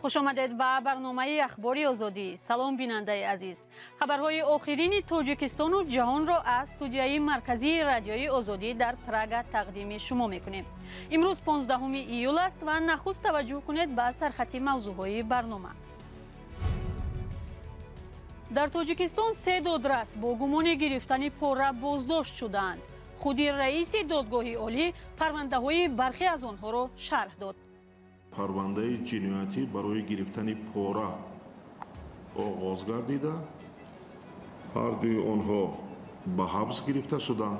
Хуш омадед ба барномаи Ахбори Озодӣ. Салом, бинандаи азиз. Хабарҳои охирини Тоҷикистону ҷаҳонро аз студияи марказии Радиои Озодӣ дар Прага тақдими шумо мекунем. Имрӯз 15 июл аст ва нахуст таваҷҷӯҳ кунед ба сархати мавзӯъҳои барнома. Дар Тоҷикистон се додрас бо гумони гирифтани пора боздошт шудаанд. Худи раиси додгоҳи олӣ парвандаҳои бархе аз онҳоро шарҳ дод. Парвандаи ҷиноятӣ барои гирифтани пора оғоз гардида, ҳардуи онҳо ба ҳабс гирифта шуданд.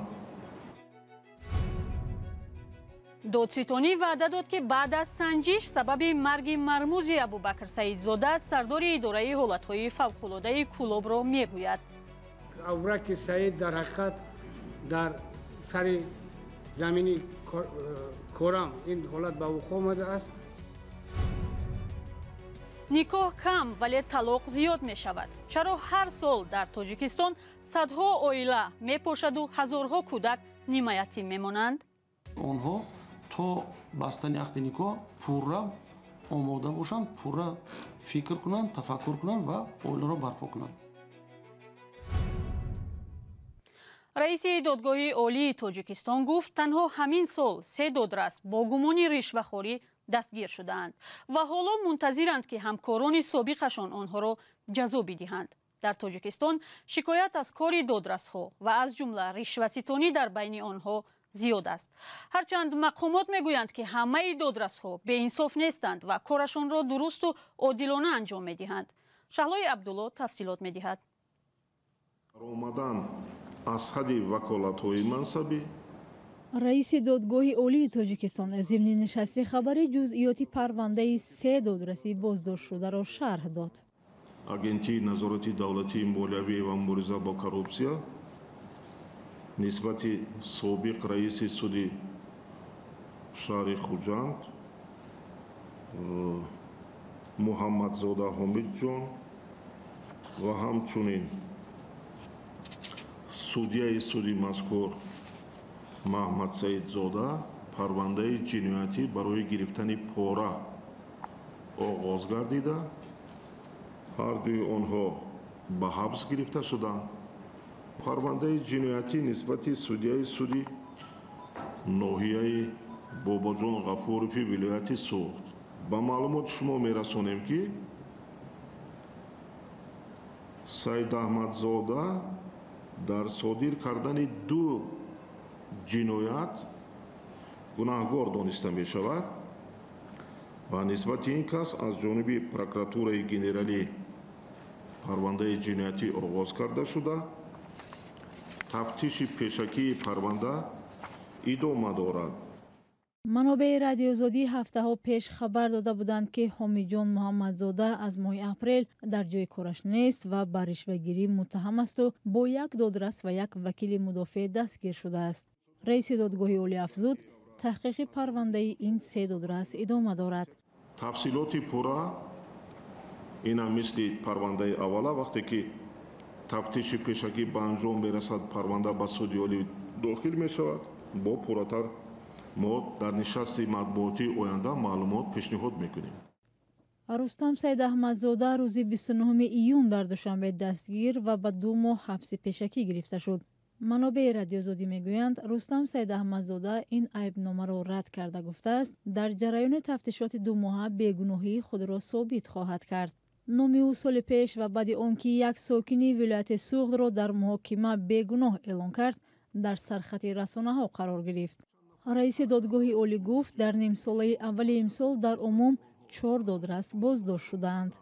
Додситонӣ ваъда дод, ки баъд аз санҷиш сабаби марги мармузи Абубакр Саидзода, сардори идораи ҳолатҳои фавқулодаи Кӯлобро мегӯяд. Абубакри Саид дар ҳақиқат дар сари замини корам ин ҳолат ба вуқӯъ омадааст. Никоҳ кам, вале талоқ зиёд мешавад. Чаро ҳар сол дар Тоҷикистон садҳо оила мепошаду ҳазорҳо кӯдак нимаятим мемонанд? Онҳо то бастани ақди никоҳ пурра омода бошанд, пурра фикр кунанд, тафаккур кунанд ва оиларо барпо кунанд. Раиси додгоҳи олии Тоҷикистон гуфт, танҳо ҳамин сол се додрас бо гумони ришвахорӣ дастгир шудаанд ва ҳоло мунтазиранд, ки ҳамкорони собиқашон онҳоро ҷазо бидиҳанд. Дар Тоҷикистон шикоят аз кори додрасҳо ва аз ҷумла ришваситонӣ дар байни онҳо зиёд аст. Ҳарчанд мақомот мегӯянд, ки ҳамаи додрасҳо беинсоф нестанд ва корашонро дурусту одилона анҷом медиҳанд. Шаҳлои Абдулло тафсилот медиҳад. Омадан аз ҳадди ваколатҳои мансабӣ. Раиси додгоҳи олии Тоҷикистон зимни нишасти хабарӣ ҷузъиёти парвандаи се додраси боздоштшударо шарҳ дод. Агентии назорати давлатии молиявӣ ва мубориза бо коррупсия нисбати собиқ раиси суди шаҳри Хуҷанд Муҳаммадзода Ҳомидҷон ва ҳамчунин судяи суди мазкур Маҳмадсаидзода парвандаи ҷиноятӣ барои гирифтани пора оғоз гардида, ҳардуи онҳо ба ҳабс гирифта шуданд. Парвандаи ҷиноятӣ нисбати судяи суди ноҳияи Бобоҷон Ғафурови вилояти Суғд. Ба маълумоти шумо мерасонем, ки Саидаҳмадзода дар содир кардани ду ҷиноят гунаҳгор дониста мешавад ва нисбати ин кас аз ҷониби прокуратураи генералӣ парвандаи ҷиноятӣ оғоз карда шуда, тафтиши пешакии парванда идома дорад. Манобеи Радиоозодӣ ҳафтаҳо пеш хабар дода буданд, ки Ҳомиҷон Муҳаммадзода аз моҳи апрел дар ҷои кораш нест ва ба ришвагирӣ муттаҳам асту бо як додрас ва як вакили мудофеъ дастгир шудааст. Раиси додгоҳи олӣ афзуд, таҳқиқи парвандаи ин се додрас идома дорад. Тафсилоти пурра инам мисли парвандаи аввала, вақте ки тафтиши пешакӣ ба анҷом мерасад, парванда ба суди олӣ дохил мешавад. Бо пурратар мо дар нишасти матбуотии оянда маълумот пешниҳод мекунем. Рустам Саидаҳмадзода рӯзи 29 июн дар Душанбе дастгир ва ба 2 моҳ ҳабси пешакӣ гирифта шуд. Манобеи Радиозодӣ мегӯянд, Рустам Саидаҳмадзода ин айбномаро рад карда гуфтааст, дар ҷараёни тафтишоти думоҳа бегуноҳии худро собит хоҳад кард. Номи ӯ соли пеш ва баъди он ки як сокини вилояти Суғдро дар муҳокима бегуноҳ эълон кард, дар сархати расонаҳо қарор гирифт. Раиси додгоҳи олӣ гуфт, дар нимсолаи аввали имсол дар умум 4 додрас боздошт шудаанд.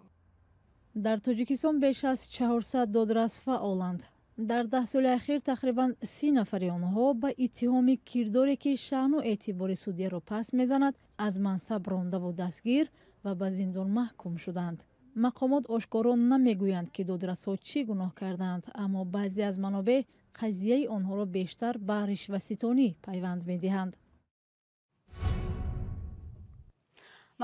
Дар Тоҷикистон беш аз 400 додрас фаъоланд. Дар 10 соли ахир тақрибан 30 нафари онҳо ба иттиҳоми кирдоре, ки шаъну эътибори судяро пас мезанад, аз мансаб рондаву дастгир ва ба зиндон маҳкум шуданд. Мақомот ошкоро намегӯянд, ки додрасҳо чӣ гуноҳ кардаанд, аммо баъзе аз манобеъ қазияи онҳоро бештар ба ришваситонӣ пайванд медиҳанд.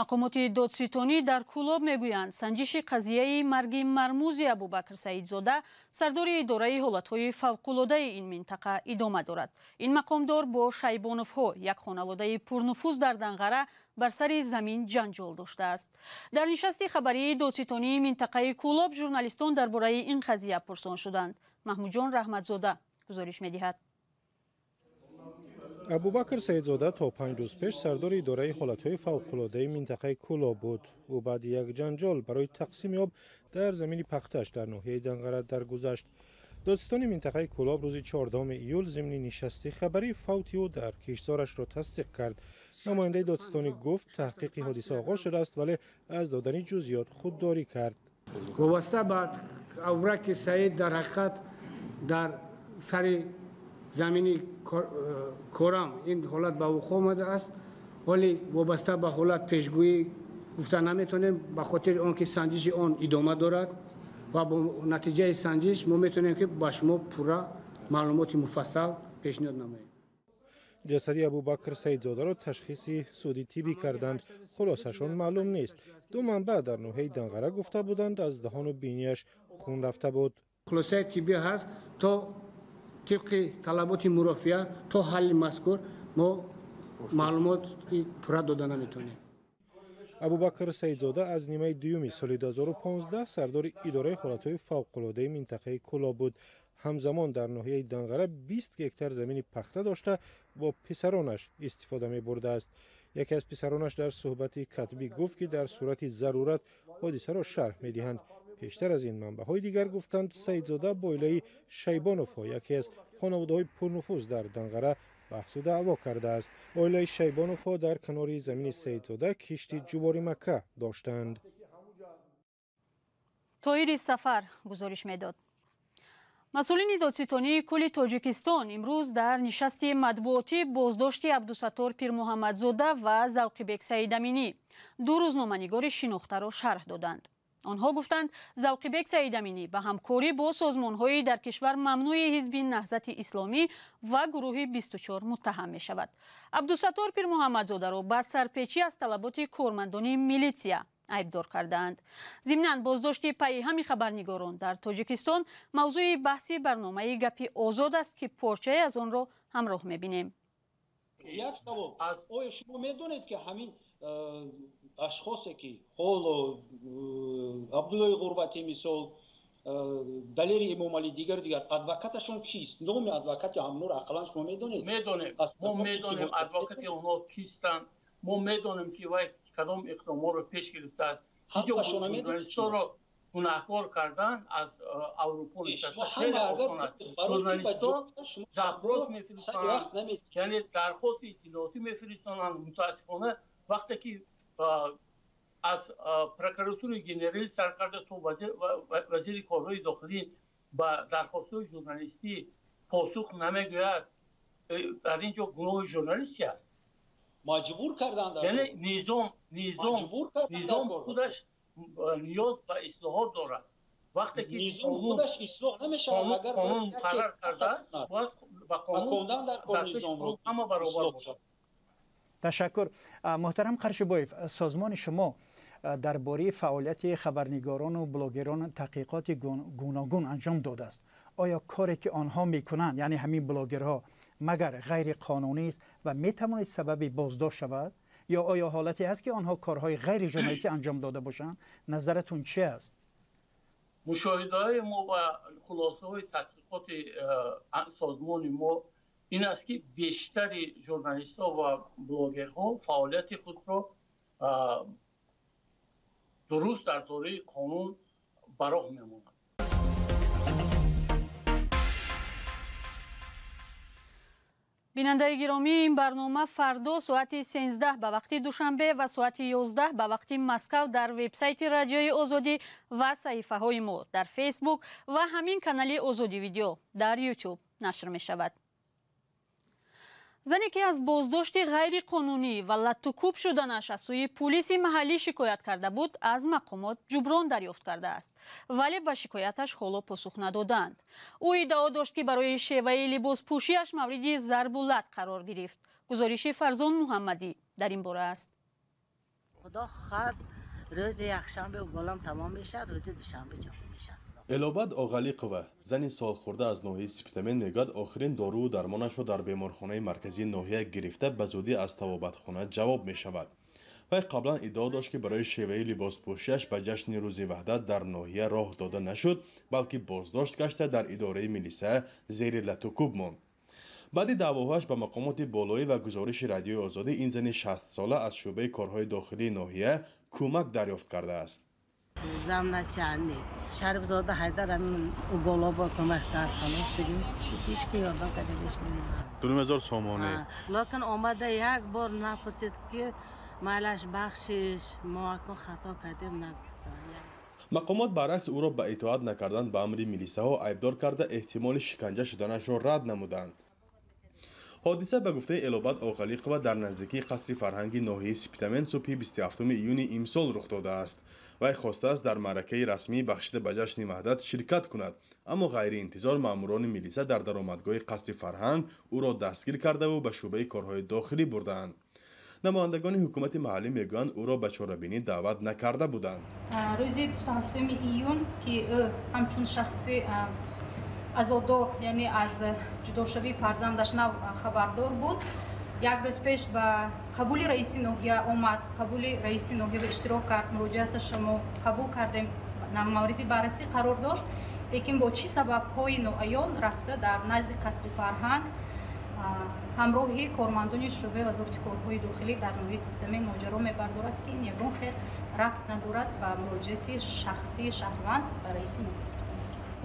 Мақомоти додситонӣ дар Кӯлоб мегӯянд, санҷиши қазияи марги мармузи Абубакр Саидзода, сардори идораи ҳолатҳои фавқулодаи ин минтақа, идома дорад. Ин мақомдор бо Шайбоновҳо, як хонаводаи пурнуфуз дар Данғара, бар сари замин ҷанҷол доштааст. Дар нишасти хабарии додситонии минтақаи Кӯлоб журналистон дар бораи ин қазия пурсон шуданд. Маҳмудҷон Раҳматзода гузориш медиҳад. Абубакр Саидзода то 5 рӯз пеш сардори идораи ҳолатҳои фавқулодаи минтақаи Кӯлоб буд. Ӯ баъди як ҷанҷол барои тақсими об дар замини пахташ дар ноҳияи Данғара даргузашт. Додситони минтақаи Кӯлоб рӯзи 14 июл зимни нишасти хабарӣ фавти ӯ дар киштзорашро тасдиқ кард. Намояндаи додситонӣ гуфт, таҳқиқи ҳодиса оғоз шудааст, вале аз додани ҷузъиёт худдорӣ кард. Вобаста ба Абубакри Саид, дар ҳақиқат дар сари замини корам ин ҳолат ба вуқӯъ омадааст. Ҳоли вобаста ба ҳолат пешгӯӣ гуфта наметавонем, ба хотири он ки санҷиши он идома дорад ва бо натиҷаи санҷиш мо метавонем, ки ба шумо пурра маълумоти муфассал пешниҳод намоем. Ҷасади Абубакр Саидзодаро ташхиси суди тиббӣ карданд, хулосашон маълум нест. Ду манбаъ дар ноҳияи Данғара гуфта буданд, аз даҳону бинияш хун рафта буд. Хулосаи тиббӣ ҳаст, то тибқи талаботи мурофиа, то ҳалли мазкур мо маълумоти пурра дода наметавонем. Абубакр Саидзода аз нимаи дуюми соли 2015 сардори идораи ҳолатҳои фавқулодаи минтақаи Кӯлоб буд. Ҳамзамон дар ноҳияи Данғара 20 гектар замини пахта дошта, бо писаронаш истифода мебурдааст. Яке аз писаронаш дар суҳбати катбӣ гуфт, ки дар сурати зарурат ҳодисаро шарҳ медиҳанд. Пештар аз ин манбаъҳои дигар гуфтанд, Саидзода бо оилаи Шайбоновҳо, яке аз хонаводаҳои пурнуфуз дар Данғара, баҳсу даъво кардааст. Оилаи Шайбоновҳо дар канори замини Саидзода кишти ҷуворимакка доштанд. Тоҳири Сафар гузориш медод. Масъулини додситонии кулли Тоҷикистон имрӯз дар нишасти матбуотӣ боздошти Абдусаттор Пирмуҳаммадзода ва Завқибек Саидаминӣ, ду рӯзноманигори шинохтаро шарҳ доданд. Онҳо гуфтанд, Завқибек Саидаминӣ ба ҳамкорӣ бо созмонҳои дар кишвар мамнӯи Ҳизби Наҳзати Исломӣ ва гурӯҳи 24 муттаҳам мешавад. Абдусаттор Пирмуҳаммадзодаро ба сарпечӣ аз талаботи кормандони милитсия айбдор кардаанд. Зимнан, боздошти пайҳами хабарнигорон дар Тоҷикистон мавзӯи баҳси барномаи «Гапи озод» аст, ки порчае аз онро ҳамроҳ мебинем. Як савол: оё шумо медонед, ки ҳамин ашхосе, ки ҳоло Абдуллои Ғурбатӣ, мисол, Далери Эмомалӣ, дигар дигар, адвокаташон кист? Номи адвокати ҳамонро ақаллан шумо медонед? Медонем, мо медонем адвокати онҳо кистанд. Мо медонем, ки вай кадом иқдомҳоро пеш гирифтааст. Журналистҳоро гунаҳкор кардан аз Аврупо нишаста хеле осон аст. Журналистҳо запрос мефиристонанд, яъне дархости иттилоотӣ мефиристонанд. Мутаассифона, вақте ки аз прокуратураи генералӣ сар карда то вазири корҳои дохилӣ ба дархостҳои журналистӣ посух намегӯяд, дар ин ҷо гуноҳи журналист чи аст? Маҷбур карданд. Яъне низом худаш ниёз ба ислоҳот дорад. Вақте ки низом худаш ислоҳ намешавад, агар қонун муқаррар кардааст, бояд ба қонун дар пеши ҳама баробар бошад. Ташаккур. Муҳтарам Қаршибоев, созмони шумо дар бораи фаъолияти хабарнигорону блогерон таҳқиқоти гуногун анҷом додааст. Оё коре ки онҳо мекунанд, яъне ҳамин блогерҳо, магар ғайриқонунӣ аст ва метавонад сабаби боздошт шавад? Ё оё ҳолате ҳаст, ки онҳо корҳои ғайрижурналистӣ анҷом дода бошанд? Назаратун чи аст? Мушоҳидаҳои мо ва хулосаҳои тадқиқоти созмони мо ин аст, ки бештари журналистҳо ва блогерҳо фаъолияти худро дуруст дар доираи қонун ба роҳ мемонанд. Бинандаи гиромӣ, ин барнома фардо соати 13 ба вақти Душанбе ва соати 11 ба вақти Москав дар вебсайти Радиои Озодӣ ва саҳифаҳои мо дар Фейсбук ва ҳамин канали Озодӣ Видео дар Ютуб нашр мешавад. Зане, ки аз боздошти ғайриқонунӣ ва латтукӯб шуданаш аз сӯи пулиси маҳаллӣ шикоят карда буд, аз мақомот ҷуброн дарёфт кардааст, вале ба шикояташ ҳоло посух надоданд. Ӯ иддао дошт, ки барои шеваи либоспӯшиаш мавриди зарбу лат қарор гирифт. Гузориши Фарзон Муҳаммадӣ дар ин бора аст. Худо хоҳад, рӯзи якшанбе уголам тамом мешавад, рӯзи душанбе ҷавоб мешавад. Элобад Оғалиқова, зани солхӯрда аз ноҳияи Спитамен, мегӯяд, охирин доруву дармонашро дар беморхонаи марказии ноҳия гирифта, ба зудӣ аз табобатхона ҷавоб мешавад. Вай қаблан иддао дошт, ки барои шеваи либоспӯшиаш ба ҷашни Рӯзи Ваҳдат дар ноҳия роҳ дода нашуд, балки боздошт гашта, дар идораи милиса зери латукӯб монд. Баъди даъвоҳояш ба мақомоти болоӣ ва гузориши Радиои Озодӣ, ин зани 60-сола аз шӯъбаи корҳои дохилии ноҳия кӯмак дарёфт кардааст. Замначальник Шарифзода Ҳайдар ҳамин уголо бо кӯмак кард, халос, дига ҳеч ки ёрдам кардагиш нест. 2500 сомонӣ. Лекин омада як бор напурсид, ки майлаш, бахшиш, мо акнун хато кардем, нагуфтам. Мақомот баръакс ӯро ба итоат накардан ба амри милисаҳо айбдор карда, эҳтимоли шиканҷа шуданашро рад намуданд. Ҳодиса, ба гуфтаи Элобад Оғалиқова, дар наздикии қасри фарҳанги ноҳияи Спитамен субҳи 27 июни имсол рух додааст. Вай хостааст дар маъракаи расмӣ, бахшида ба ҷашни Ваҳдат, ширкат кунад, аммо ғайриинтизор маъмурони милиса дар даромадгоҳи қасри фарҳанг ӯро дастгир кардаву ба шӯъбаи корҳои дохилӣ бурдаанд. Намояндагони ҳукумати маҳаллӣ мегӯянд, ӯро ба чорабинӣ даъват накарда буданд. Рӯзи 27 июн, ки ӯ ҳамчун шахси азодор, яъне аз ҷудошавии фарзандаш нав хабардор буд, як рӯз пеш ба қабули раиси ноҳия омад, қабули раиси ноҳия иштирок кард. Муроҷиаташро мо қабул кардем, мавриди баррасӣ қарор дошт, лекин бо чӣ сабабҳои ноаён рафта дар назди қасри фарҳанг ҳамроҳи кормандони шӯъбаи вазорати корҳои дохилӣ дар ноҳияи Спитамен моҷаро мебардорад, ки ин ягон хел рабт надорад ба муроҷиати шахсии шаҳрванд ба раиси ноҳияи Спитамен.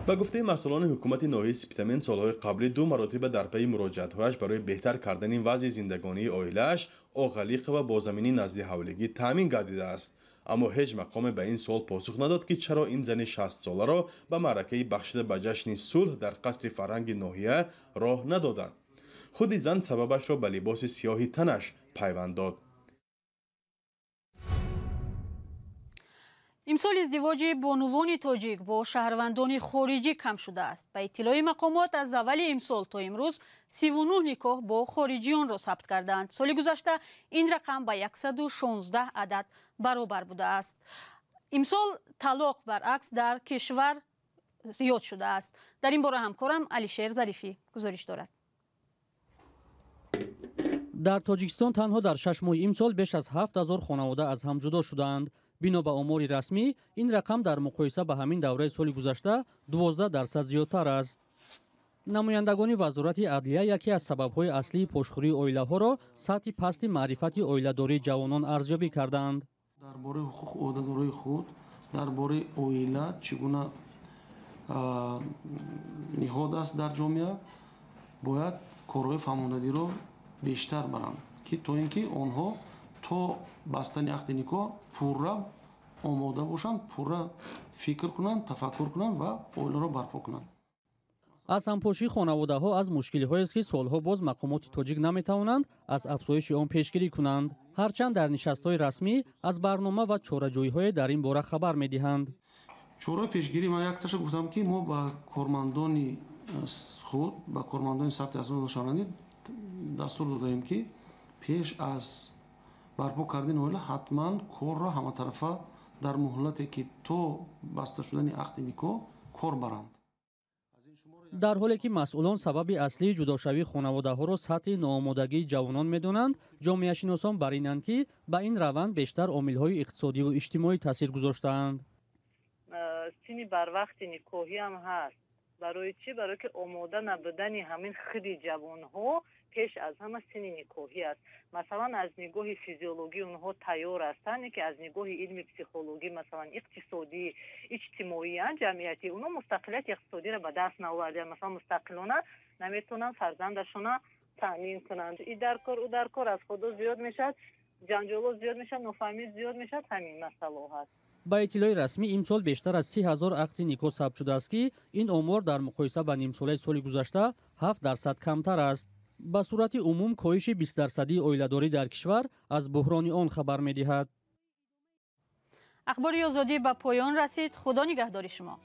Ба гуфтаи масъулони ҳукумати ноҳияи Спитамен, солҳои қаблӣ ду маротиба дар пайи муроҷиатҳояш барои беҳтар кардани вазъи зиндагонии оилааш Оғалиқова бо замини назди ҳавлигӣ таъмин гардидааст. Аммо ҳеҷ мақоме ба ин суол посух надод, ки чаро ин зани 60-соларо ба маъракаи бахшида ба ҷашни сулҳ дар қасри фарҳанги ноҳия роҳ надоданд. Худи зан сабабашро ба либоси сиёҳи танаш пайванд дод. Имсол издивоҷи бонувони тоҷик бо шаҳрвандони хориҷӣ кам шудааст. Ба иттилои мақомот, аз аввали имсол то имрӯз 39 никоҳ бо хориҷиёнро сабт кардаанд. Соли гузашта ин рақам ба 116 адад баробар будааст. Имсол талоқ баръакс дар кишвар зиёд шудааст. Дар ин бора ҳамкорам Алишер Зарифӣ гузориш дорад. Дар Тоҷикистон танҳо дар 6 моҳи имсол беш аз 7000 хонавода аз ҳам ҷудо шудаанд. Бино ба омори расмӣ, ин рақам дар муқоиса ба ҳамин давраи соли гузашта 12% зиёдтар аст. Намояндагони Вазорати адлия яке аз сабабҳои аслии пошхӯрии оилаҳоро сатҳи пасти маърифати оиладории ҷавонон арзёбӣ кардаанд. Дар бораи ҳуқуқ ӯҳдадорои худ, дар бораи оила чӣ гуна ниҳод аст дар ҷомеа, бояд корҳои фаҳмондадиро бештар баранд, ки то ин ки онҳо то бастани ақди никоҳ пурра омода бошанд, пурра фикр кунанд, тафаккур кунанд ва оиларо барпо кунанд. Аз ҳампошии хонаводаҳо аз мушкилиҳоест, ки солҳо боз мақомоти тоҷик наметавонанд аз афзоиши он пешгирӣ кунанд, ҳарчанд дар нишастҳои расмӣ аз барнома ва чораҷӯиҳое дар ин бора хабар медиҳанд. Чораи пешгирӣ ман якташа гуфтам, ки мо ба кормандони худ, ба кормандони сабти асноди шаҳрвандӣ дастур додаем, ки пеш аз барпо кардани оила ҳатман корро ҳаматарафа дар муҳлате, ки то баста шудани ақди никоҳ, кор баранд. Дар ҳоле ки масъулон сабаби аслии ҷудошавии хонаводаҳоро сатҳи ноомодагии ҷавонон медонанд, ҷомеашиносон бар инанд, ки ба ин раванд бештар омилҳои иқтисодиву иҷтимоӣ таъсир гузоштаанд. Синни барвақти никоҳиам ҳаст. Барои чӣ? Барои ки омода набудани ҳамин худи ҷавонҳо пеш аз ҳама синни никоҳӣ аст. Масалан, аз нигоҳи физиологӣ онҳо тайёр ҳастанд, ки аз нигоҳи илми психологӣ, масалан, иқтисодӣ, иҷтимоӣ, ҷамъиятӣ, онҳо мустақилияти иқтисодиро ба даст наовардаанд. Масалан, мустақилона наметавонанд фарзандашона таъмин кунанд. И дар кор, ӯ дар кор, аз худо зиёд мешавад, ҷанҷоло зиёд мешавад, нофаҳмӣ зиёд мешавад, ҳамин масъалаҳо ҳаст. Ба иттилои расмӣ, имсол бештар аз 30 000 ақди никоҳ сабт шудааст, ки ин омор дар муқоиса ба нимсолаи соли гузашта 7% камтар аст. Ба сурати умум, коҳиши 20-дарсадии оиладорӣ дар кишвар аз буҳрони он хабар медиҳад. Ахбори Озодӣ ба поён расид. Худо нигаҳдори шумо.